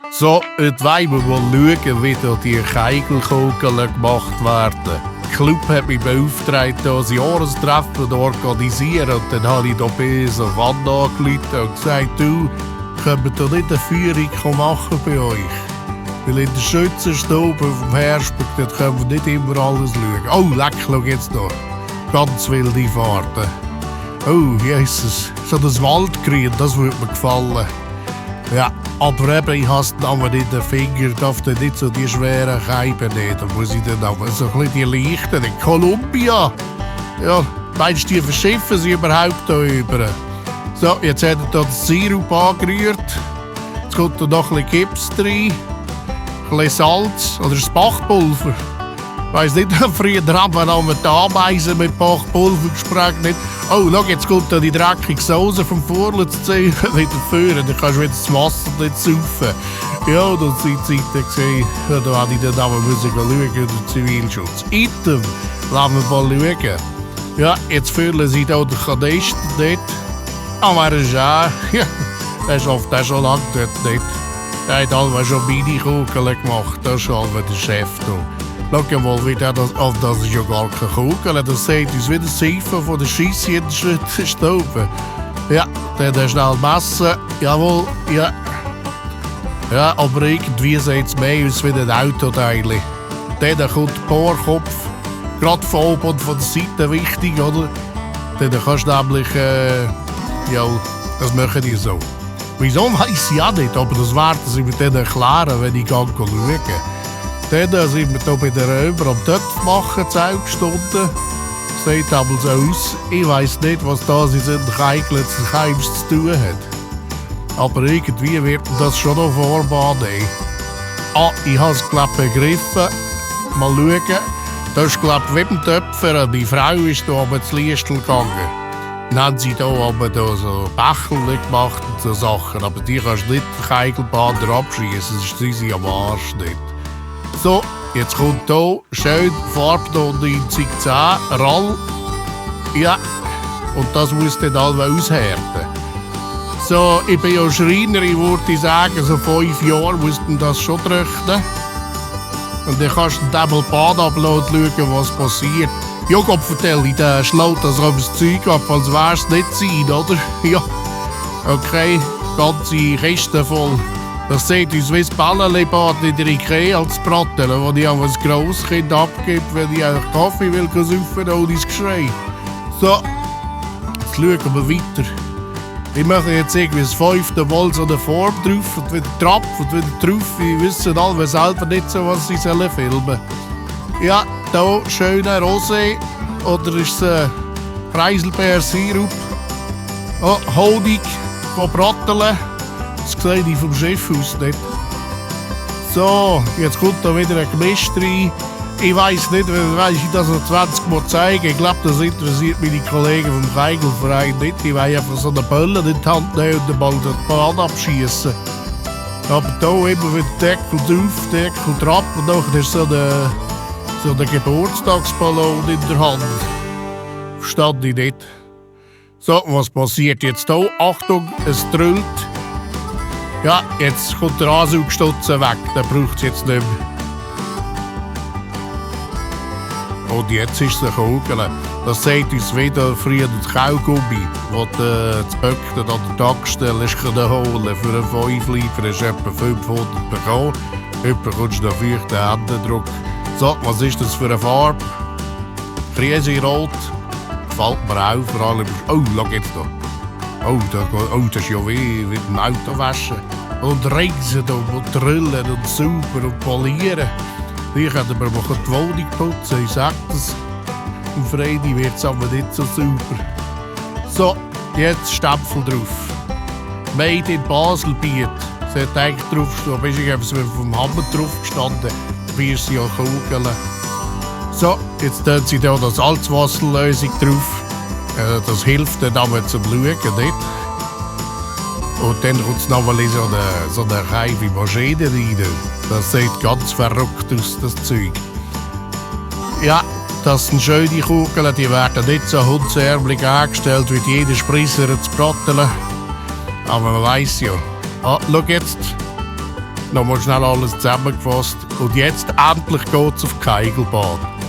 So, jetzt wollen wir mal schauen, wie da die Chäiglerkugeln gemacht werden. Der Club hat mich beauftragt, hier ein Jahrestreffen zu organisieren. Und dann habe ich da bei so Wand angerufen und gesagt, du, können wir da nicht eine Führung machen bei euch? Weil in der Schützenstube vom Hersberg, dort können wir nicht immer alles schauen. Oh, leck, schau jetzt noch. Ganz wilde Fahrten. Oh, Jesus, so das Waldgrün, das würde mir gefallen. Ja, aber eben, ich habe dann aber in den Fingern, darf dann nicht so die schweren Scheiben nehmen. Da muss ich dann aber so ein bisschen die leichten. In Kolumbia, ja, meinst du, die verschiffen sie überhaupt da über? So, jetzt hat er da den Sirup angerührt. Jetzt kommt da noch ein bisschen Gips rein, ein bisschen Salz oder das Bachpulver. Ich weiss nicht, früher haben wir noch mit Ameisen mit Bachpulver gesprengt. Oh, schau, jetzt kommt da die dreckige Soße vom Vorletzten wieder führen. Dann kannst du wieder das Wasser nicht saufen. Ja, das sind die Zeiten gesehen. Ja, da hätte ich dann aber schauen, den Zivilschutz. Item, lassen wir mal schauen. Ja, jetzt füllen sie da den Kanister dort. Aber er ist auch, ja, der schafft auch schon lange dort nicht. Der hat alle schon Mini-Kugeln gemacht. Das ist schon der Chef da. Schau mal, wie das ist ja gar keine Kugel. Das sieht uns wie das Seifen von der Scheisse in der Stube. Ja, dann schnell messen. Jawohl, ja. Ja, aber irgendwie sieht es mehr aus wie ein Autoteil. Dann kommt der Bohrkopf, gerade von oben und von der Seite wichtig, oder? Dann kannst du nämlich, ja, das machen die so. Wieso weiss ich auch nicht, aber das werden sie mir dann erklären, wenn ich schauen. Dann sind wir hier bei den Römern am Töpf machen, 10 Stunden. Sieht aber so aus. Ich weiss nicht, was das in den Chäiglern zu tun hat. Aber irgendwie wird das schon noch Form annehmen. Ah, ich habe es, glaube ich, begriffen. Mal schauen. Das ist, glaube ich, wie beim Töpfer. Meine Frau ist hier aber ins Liestel gegangen. Dann haben sie hier aber so Bächel gemacht und so Sachen. Aber die kannst du nicht die Chäigelbahn abschießen, sonst sind sie am Arsch nicht. So, jetzt kommt hier schön Farbe 1910, Rall. Ja, und das muss dann alle aushärten. So, ich bin ja Schreiner, ich würde sagen, so 5 Jahre muss man das schon trocknen. Und dann kannst du dann mal die Bahn abladen, schauen, was passiert. Ja, Gott vertell ich, der schlägt das auf das Zeug ab, als wär's nicht sein, oder? Ja, okay, ganze Kiste voll. Das sieht uns wie das Ballenlebad in der Ikea als Bratteln, wo ich an ein Grosskind abgebe, wenn ich einen Kaffee will saufen ohne das Geschrei. So, jetzt schauen wir weiter. Ich mache jetzt irgendwie das 5. Mal so eine Form drauf und wieder drauf und wieder drauf. Wir wissen alle selber nicht so, was sie filmen sollen. Ja, hier schöner Rosé oder ist es Preiselbeersirup. Oh, Honig von Bratteln. Das sehe ich vom Chef aus nicht. So, jetzt kommt da wieder ein Gemisch rein. Ich weiss nicht, wenn ich das noch 20 Mal zeige. Ich glaube, das interessiert meine Kollegen vom Chäiglerverein nicht. Die wollen einfach so eine Bölle in die Hand nehmen und mal den Bahn abschießen. Aber hier immer wieder Deckel drauf, Deckel drauf und nachher ist so ein Geburtstagsballon in der Hand. Verstand ich nicht. So, was passiert jetzt hier? Achtung, es drüllt. Ja, jetzt kommt der Ansaugstutzen weg, den braucht es jetzt nicht mehr. Und jetzt ist es eine Kugel. Das sagt uns wieder früher das Kaugummi, das das Böckchen an der Tankstelle holen für einen 5-Liter. Hast du etwa 500 bekommen. Jemand kommst du noch feuchten Händedruck. So, was ist das für eine Farbe? Krisenrot. Gefällt mir auch, vor allem. Oh, schau jetzt da. Oh, das ist ja wie beim Autowaschen. Und ringsen und drüllen und sauber und polieren. Hier können wir mal die Wohnung putzen, ich sag das. Im Freitag wird es aber nicht so sauber. So, jetzt Stempel drauf. Made in Basel Biet. Es hat eigentlich draufgestanden, aber ist vom Hammer drauf gestanden. Wie ist sie ja Kugeln. So, jetzt tun sie da das Salzwasserlösung drauf. Das hilft dann aber zum Schauen, nicht? Und dann kommt es nochmal in so eine reife Maschine rein. Das sieht ganz verrückt aus, das Zeug. Ja, das sind schöne Kugeln, die werden nicht so hundsärmlich angestellt wie jeder Sprisser zu Bratteln. Aber man weiss ja. Ah, schau jetzt. Nochmal schnell alles zusammengefasst. Und jetzt endlich geht's auf die Chäigelbahn.